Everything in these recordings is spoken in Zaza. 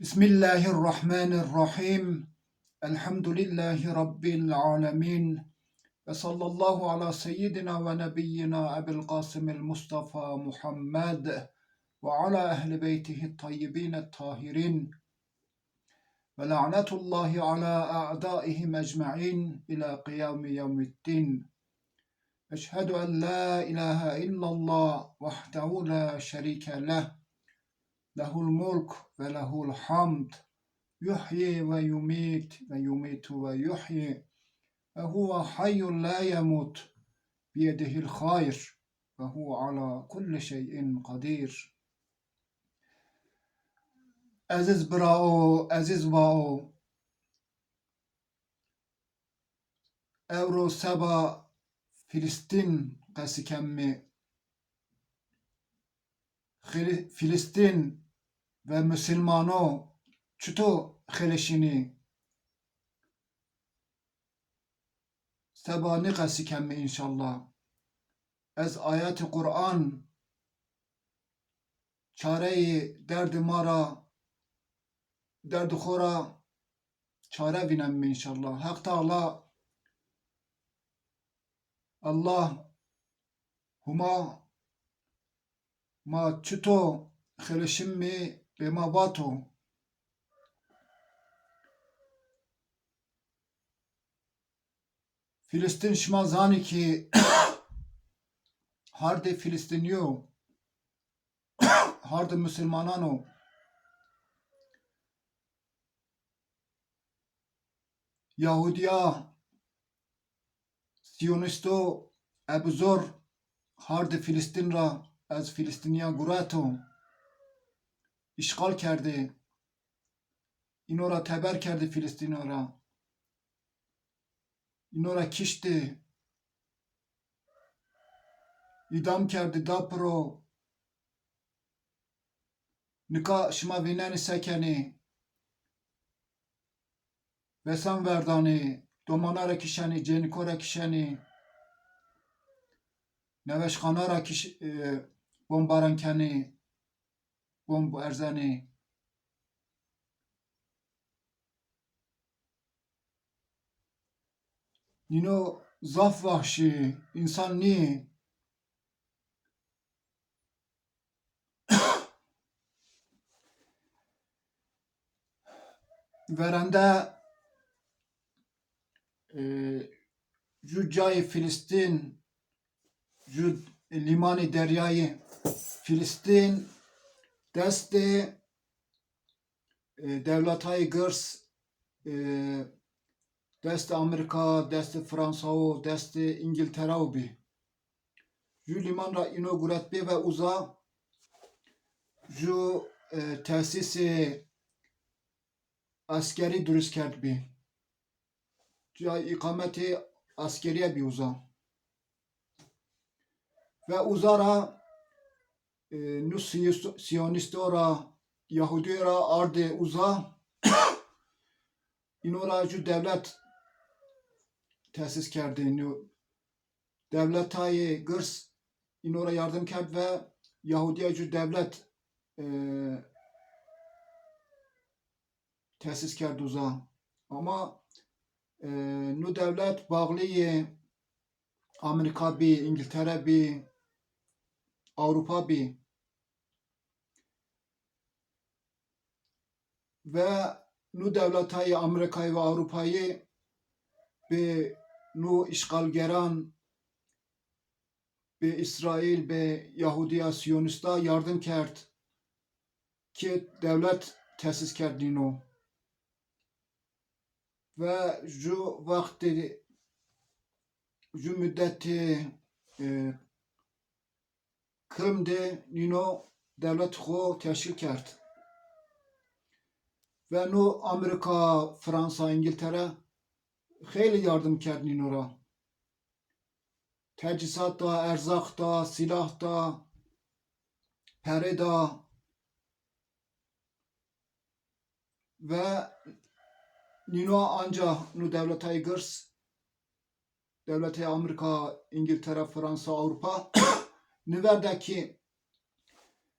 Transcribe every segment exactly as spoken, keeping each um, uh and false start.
بسم الله الرحمن الرحيم. الحمد لله رب العالمين. وصلى الله على سيدنا ونبينا أبي القاسم المصطفى محمد وعلى أهل بيته الطيبين الطاهرين. ولعنة الله على أعدائهم أجمعين إلى قيام يوم الدين. أشهد أن لا إله إلا الله وحده لا شريك له. له الملك وله الحمد. يحيي ويميت ويميت ويحيي. وهو حي لا يموت. بيده الخير. وهو على كل شيء قدير. Ezîz birao, ezîz vao, ewro seba Filistîn qesî kemî. Xili-, Filistîn ve musilmano çito xeleşînî? Seba nî qesî kemî înşallah. Ez ayetî Quran çareyê derdê ma ra, derdê xo ra çare vînenme înşallah. Heq Teala, Allah Huma ma çito xeleşimî bê ma vato. Filistîn şima zanî ki hardê Filistînî yo, hardê musilmanan o. Yahudîya, Sîyonîsto ebe zor hardê Filistîn ra ez Filistînîya gureto, îşxal kerdê, îno ra teber kerdê Filistîno ra. Îno ra kiştê, îdam kerdê, da piro. Nika şima vînenî se kenî. Vesan verdanî, domana ra kişenî, cênîko ra kişenî, neweşxana ra kiş-, e, bombaran kenî, bomb erzenî. Nîno zaf vahşî, însan nîyê. Verende, e, ju cayê Filistîn, ju lîmanê deryayê Filistîn destê, e, dewletayê girs, e, destê Amerîka, destê Fransa û destê Îngiltera û bî. Ju lîman ra îno guretbî ve uza ju, e, tesîsê eskerî durust kerdbî. Cayê îqametê eskerîye bî uza. Ve uza ra, e, nu Sîyos-, Sîyonîsto ra, Yahudîyo ra ardê uza, îno ra ju dewlet tesîs kerdê. Nu dewletayê girs îno ra yardim kerd ve Yahudîya ju dewlet, e, tesîs kerd uza. Ama, e, nu dewlet bağlîyê Amerîka bî, Îngiltere bî, Ewropa bî. Ve nu dewletayê Amerîkayî ve Ewropayî bi nu îşxalgeran, bi Îsraîl, bi Yahudîya Sîyonîsta yardim kerd ki dewlet tesîs kerd nîno. Ve ju wextê, ju muddetê, e, kilm de nîno dewlet xo teşkîl kerd. Ve nu Amerîka, Fransa, Îngiltere xeylê yardim kerd nîno ra. Tecîsat da, erzaq da, sîlah da, pere da. Ve nîno anca nu dewletayê girs, dewletê Amerîka, Îngiltere, Fransa, Ewropa, niverde ki,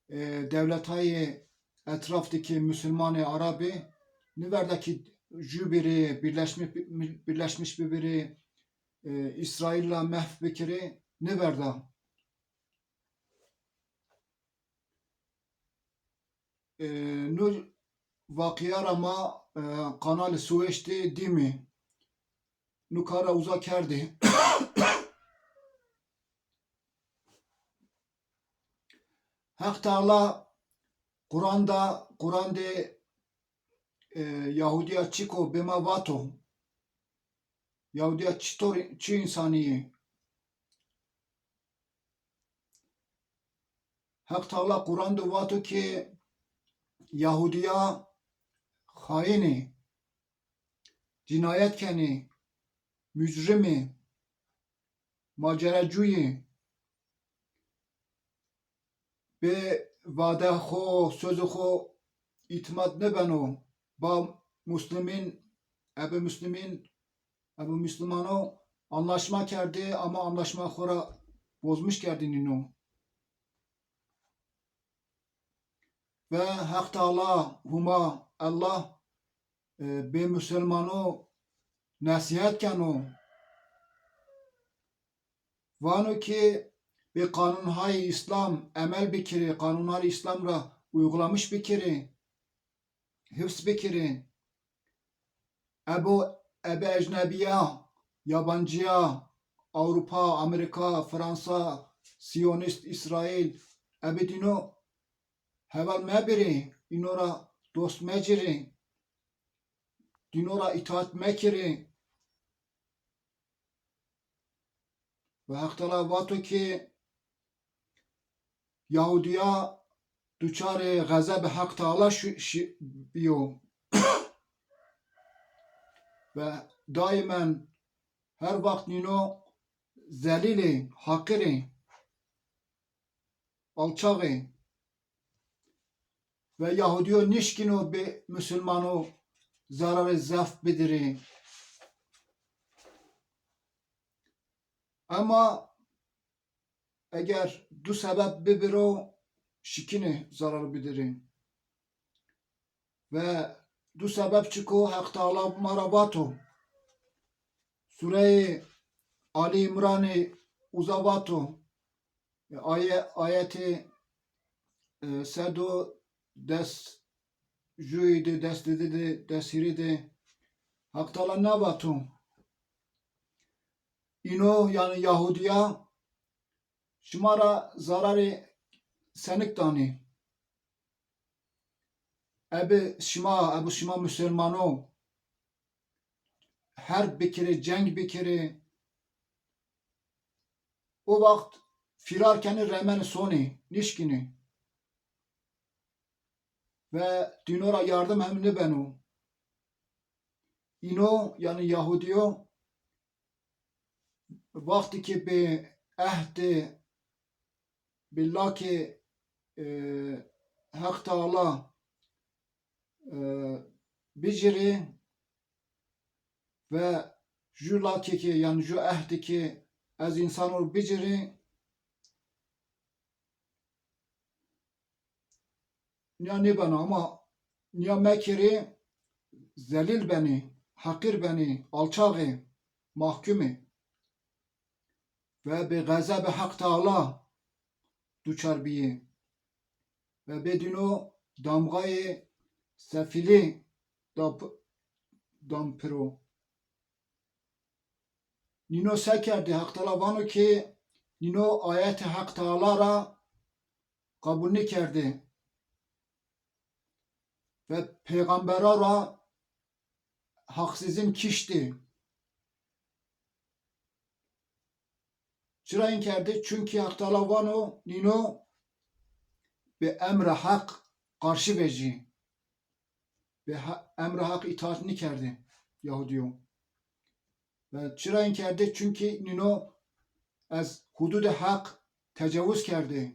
e, dewletayê etraf de ki musulmanê Arabî, niverda ki jûbirê birleşmiş, birleşmiş bibirê, e, İsrail ra mehf bikirê, niverda. E, nu vaqîya ra ma, e, Kanalê Suweş de dîmî. Nu kar ra uza kerdî. Heq Teala Quran da, Quran de, e, Yahudîya çik o bê ma vato. Yahudîya çitor, çi însanî yê? Heq Teala Quran de vato ki Yahudîya xayîn ê, cînayet kenê, mucrim ê, macerecû yê, bê vade xo, sözê xo îtîmat nêbeno. Ba muslimîn, ebe muslimîn, ebe muslimano anlaşma kerdê, ama anlaşma xo ra bozmuş kerdê nîno. Ve Heq Teala, Huma, Allah, e, bê musulmano nesîhet keno. Vano ki bê qanûnhay Îslam emel bikirê, qanûnhay Îslam ra uygulamış bikirê, hifz bikirê. Ebo, ebe ecnebîya, yabancîya, Ewropa, Amerîka, Fransa, Siyonîst, Îsraîl, ebe dîno heval mebirê, îno ra dost mecirê, dîno ra îtaat mekirê. Ve Heq Teala vato ki Yahudîya duçarê xezebê Heq Teala şu, şi, bîyo. Ve daimen her waxt nîno zelîl ê, heqir ê, alçax ê. Ve Yahudîyo nişkîno bê musulmano zerarê zaf bidirê. Ema eger du sebeb bibiro, şikînê zerar bidirê. Ve du sebeb çik o, Heq Teala ma ra vato. Sureyê Ali Îmranî uza vato. E, aye-, ayetê, e, sed û des jûyî de, des didi de, des hîrî de Heq Teala nêvato. Îno, yanî Yahudîya, şima ra zararê senik danê. Ebe şima, ebe şima musulmano herb bikirê, ceng bikirê, o waxt fîrar kenê, remenê sonê, nişkînê. Ve dîno ra yardim hem nêbeno. Îno, yanî Yahudîyo, wextî ki bi ehdê, bi lakê, e, Heq Teala, e, bicirê ve ju lakê ki, yanî ju ehdê ki ez însanon bicirê, nîya nêbeno, ama nîya mekerê, zelîl benê, heqîr benê, alçax ê, mahkum ê. Ve bi xezebê Heq Teala duçar bîyê. Ve bê dîno damgayê sefîlî da p-, dan piro. Nîno se kerdê? Heq Teala vano ki nîno ayetê Heq Teala ra qebul nêkerdê ve peyxambera ra haqsizîn kiştê. Çira în kerdê? Çunkî Heq Teala vano nîno bi emra Heq qarşî vejî. Bi ha-, emra Heq îtaat nêkerdê Yahudîyo. Ve çira în kerdê? Çunkî nîno ez hududê Heq tecawuz kerdê.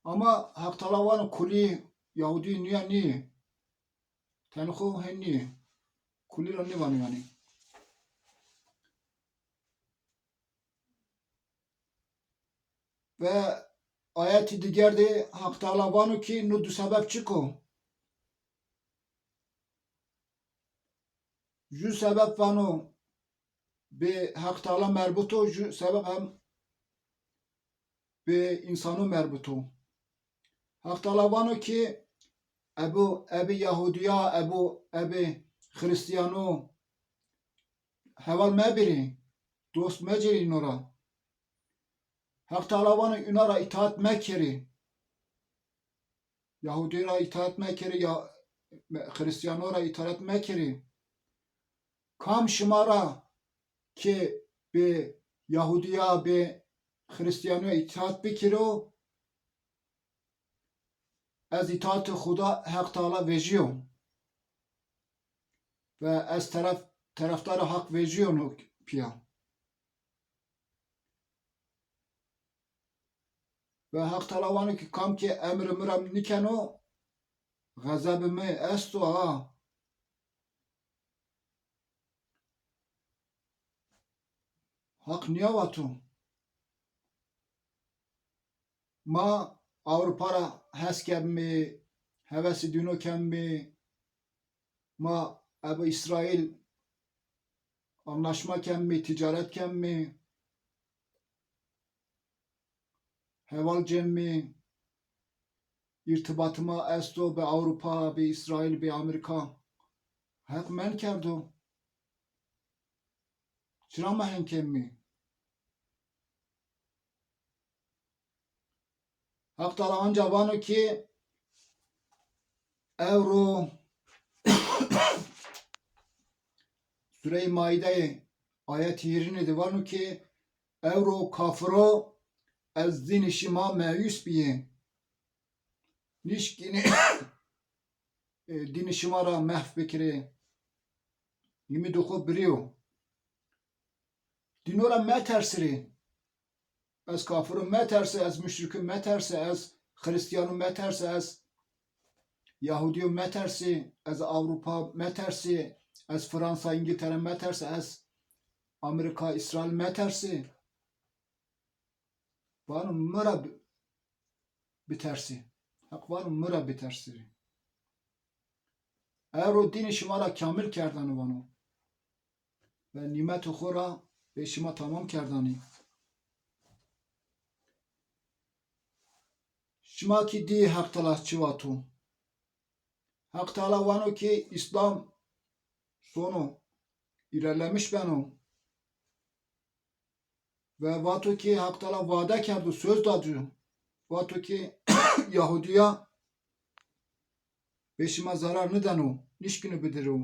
Ama Heq Teala vano kulî Yahudî nîya nîyê. Tenê xo hen nîyê. Kulî ra nêvano yanî. Ve ayetî diger de Haq Teala vano ki no du sebeb çik o? Ju sebeb vano bi Haq Teala merbut o, ju sebeb hem bi însano merbut o. Haq Teala vano ki ebu, ebi Yahudîya, ebu, ebi Xirîstîyano heval mebirî, dost mecirî îno ra. Haq Teala vano îna ra îtaat mekerî. Yahudî ra îtaat mekerî, ya Xirîstîyano ra îtaat mekerî. Kam şima ra ki bi Yahudîya, bi Xirîstîyano îtaat bikiro, ez îtaatê Xuda Heq Teala vejîyo ve ez teref, terefdarê Haq vejîyo no pîya. Ve Heq Teala vano ki kam ki emrê mi ra nikeno, xezebê mi esto ha. Haq nîya vato. Ma Ewropa ra hes kemî, hevesê dîno kemî, ma ebe Îsraîl anlaşma kemî, tîcaret kemî, heval cemî, îrtibatê ma esto bi Ewropa, bi Îsraîl, bi Amerîka. Heq men kerdo. Çira ma hen kemî? Heq Teala anca vano ki ewro Sureyê Maîdeyê ayet hîrînî de vano ki ewro kafiro ez dînê şima meyus bîyê. Nişkînê e, dînê şima ra mehf bikirê. Hîmî do xo birîyo. Dîno ra metersirê. Ez kafiro metersê, ez muşrikî metersê, ez xirîstîyano metersê, ez yahudîyo metersê, ez Ewropa metersê, ez Fransa, Îngiltere metersê, ez Amerîka, Îsraîl metersê. Vano mi ra bi-, bitersê. Heq vano mi ra bitersê. Ewro dînê şima ra kamil kerdano vano. Ve nîmetê xo ra bê şima tamam kerdanî. Şima kî dî Heq Teala çi vato. Heq Teala vano ki Îslam sono, îlerlemiş beno. Ve vato ki Heq Teala vade kerdo, söz da ci. Vato ki Yahudîya bê şima zerar nideno, nişkîno bidiro.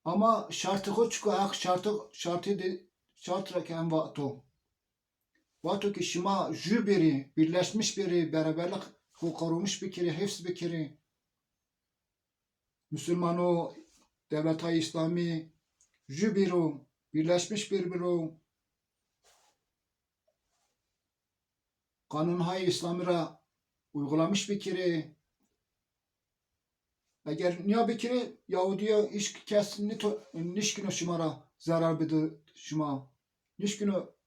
Ama şartê xo çik o, Heq şartê, şartê de, şart ra ki en vato. Vato ki şima jü bêrî, birleşmiş bêrî, beraberlik xo korumuş bikirî, hifz bikirî. Musulmano, dewletay Îslamî jü bîro, birleşmiş bir biro. Qanunhay Îslamî ra uygulamiş bikirê. Eger nîya bikirê, Yahudîya hiç kes nito-, nişkîno şima ra zerar bido şima. Nişkîno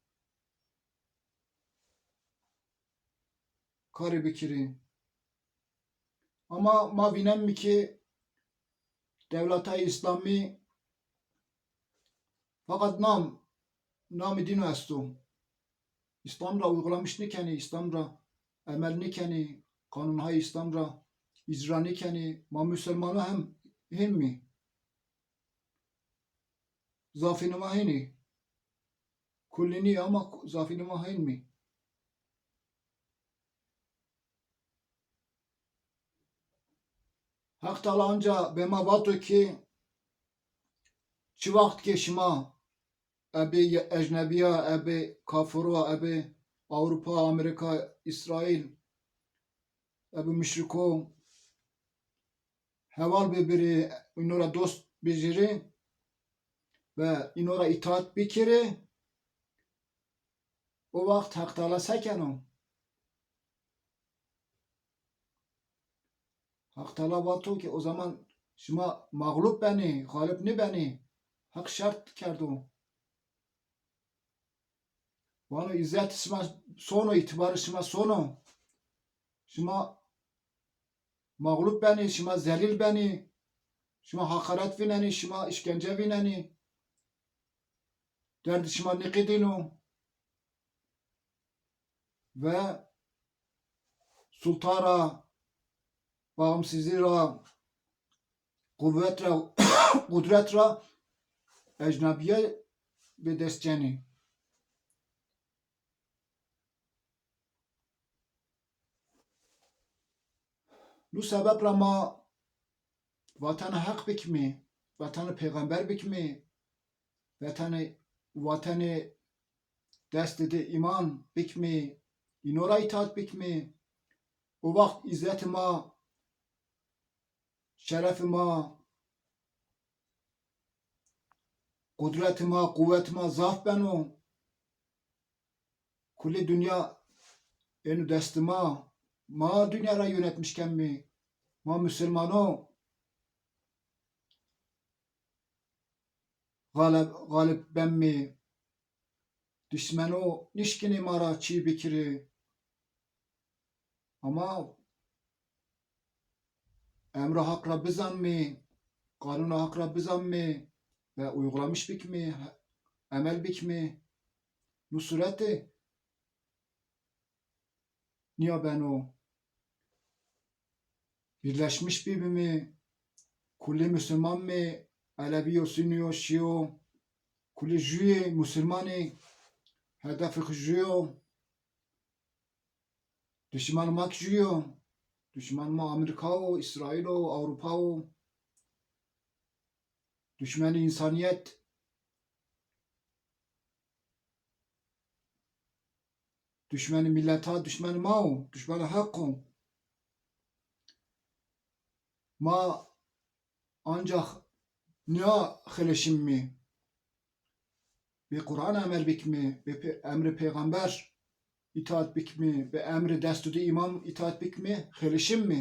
karê bikirê. Ama ma vînemî ki dewletay Îslamî feqet nam, namê dîno esto. Îslam ra uygulamiş nêkenê, Îslam ra emel nêkenê, qanunhay Îslam ra îcra nêkenê. Ma musulmano hem hînmî. Zafînê ma hînî. Kullî nî ama zafînê ma hînmî. Heq Teala anca bê ma vato ki çi waxt ki şima ebê ye-, ecnebîya, ebê kafiro, ebê Ewropa, Amerîka, Îsraîl, ebê muşriko, heval bibirê, îno ra dost bijirê ve îno ra îtaat bikirê, o waxt Heq Teala se keno? Heq Teala vato ki o zaman şima mexlub benê, xalib nêbenê. Heq şert kerdo. Vano îzzet şima sono, îtîbarê şima sono. Şima mağlup benî, şima zelîl benî, şima haqaret vînenî, şima îşkence vînenî. Derdê şima nêqedîno. Ve sulta ra, bağımsızlığı ra, quwet ra, qudret ra ecnebîye bi dest cenî. No sebeb ra ma vatanê Heq bikimî, vatanê pêxember bikimî, vatanê, vatanê destê de îman bikimî, îno ra îtaat bikimî. O waxt îzzetê ma, şerefê ma, qudretê ma, quwetê ma zaf beno. Kulê dinya êno destê ma. Ma dinya ra yönetmiş kemî. Ma musulmano galib, galib bemî. Dişmeno nişkinî ma ra çî bikirî. Ama emra Haq ra bizanmî, qanûna Haq ra bizanmî ve uygulamiş bikmî, emel bikmî. No sureti nîya beno. Birleşmiş bibimî, kulî musulmanmî, Elevî yo, Sunî yo, Şîyo, kulî jûyê musulmanî, hedefê xo jû yo. Dişmanê ma kî jû yo. Dişmanê ma Amerîka wo, Îsraîl o, Ewropa wo. Dişmenê însanîyet. Dişmenê mîleta, dişmenê ma wo, dişmenê Heq o. Ma ancax nîya xeleşimî. Bi Quran emel bikmî, bi pe-, emrê pêxember îtaat bikmî, bi emrê destûdî îmam îtaat bikmî, xeleşimî.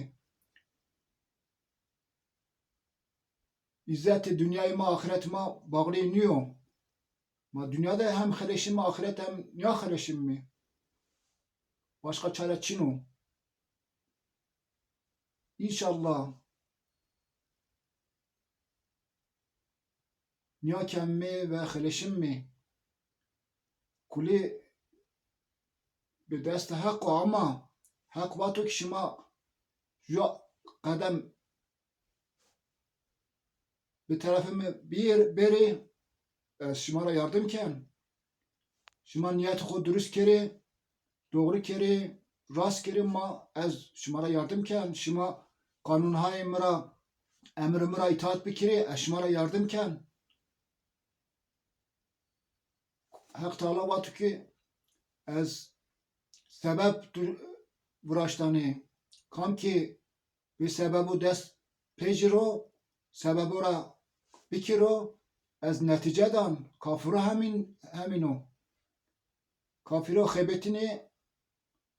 Îzzetê dinyayê ma, axîretê ma bağlî nîyo. Ma dinya de hem xeleşimî, axîret hem nîya xeleşimî. Başqa çare çin o. Înşallah. Nîya kemî ve xeleşimî. Kulî bi destê Heq o ama Heq vato ki şima ju qedem bi terefê mi bîr-, bêrê, ez şima ra yardim ken. Şima nîyetê xo durust kerê, doğru kerê, rast kerê, ma ez şima ra yardim ken. Şima qanûnhayê mi ra, emrê mi ra îtaat bikirê, ez şima ra yardim ken. Heq Teala vato ki ez sebeb dur-, viraştanê. Kam ki bi sebebo dest pêciro, sebebo ra bikiro, ez netîce dan, kafiro hemîn, hemîn o. Kafiro xebetînê,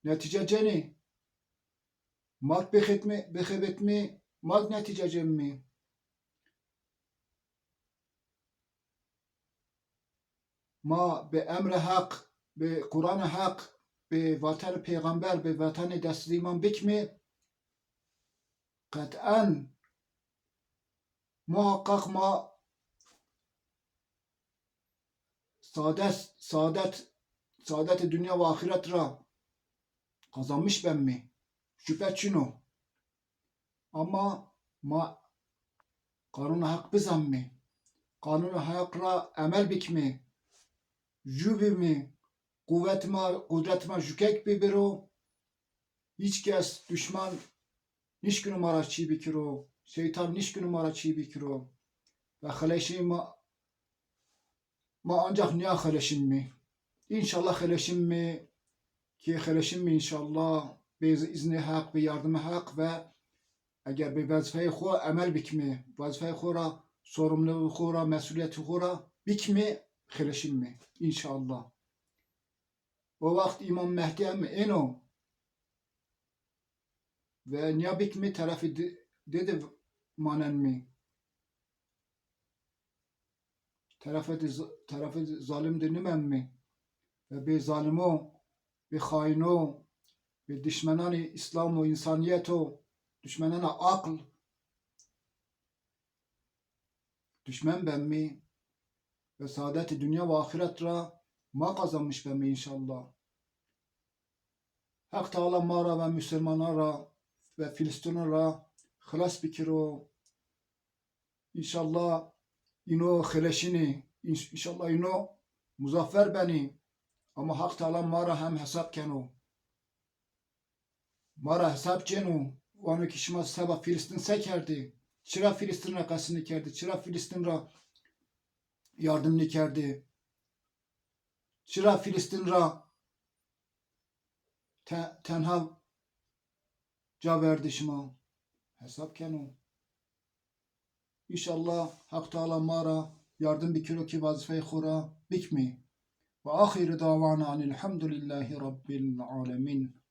netîce cenê. Ma kî bixetmî, bixebetmî, ma kî netîce cemî. Ma bi emrê Heq, bi Quranê Heq, bi vatanê pêxember, bi vatanê destî îmam bikmî, qet'en muhaqqaq ma saadet, saadet, saadetê dinya ve axîret ra qazanmiş bemî. Şüphe çin o. Ama ma qanûna Heq bizanmî. Qanûna Heq ra emel bikmî. Jû bimî. Quwet ma, qudret ma jûkek bibiro. Hîç kes, duşman nişkino ma ra çî bikiro. Şeytan nişkino ma ra çî bikiro. Ve xeleşî ma Ma ancax nîya xeleşimî. Înşallah xeleşimî, ki xeleşimî înşallah. Bi îznê Heq, bi yardimê Heq ve eger bi wezîfeyê xo emel bikimî, wezîfeyê xo ra, sorumluluğu xo ra, mesulîyetê xo ra bikimî, xeleşimî înşallah. O waxt Îmam Mehdî hem êno ve nîya bikimî terefê di-, dê de manenmî. Terefê de z-, terefê zalim de nimenmî. ve bê zalimo, bê xaino, bê dişmenanê Îslam û însanîyeto, dişmenana aql, dişmen bemî ve saadetê dinya ve axîret ra ma qazanmiş bemî înşallah. Heq Teala ma ra ve musulmanan ra ve Filistînan ra xilas bikiro. Înşallah îno xeleşînî, înş-, înşallah îno muzaffer benî. Ama Heq Teala ma ra hem hesab keno. Ma ra hesab cêno, wano ki şima seba Filistîn se kerdî? Çira Filistîn ra qesî nêkerdî? Çira Filistîn ra yardim nêkerdî? Çira Filistîn ra te-, tenha ca verdî şima? Hesab keno. Înşallah Heq Teala ma ra yardim bikiro ki vazîfeyê xo ra bikmî. Ve axiru dawana enîl hemdulîllahî rabbil alemîn.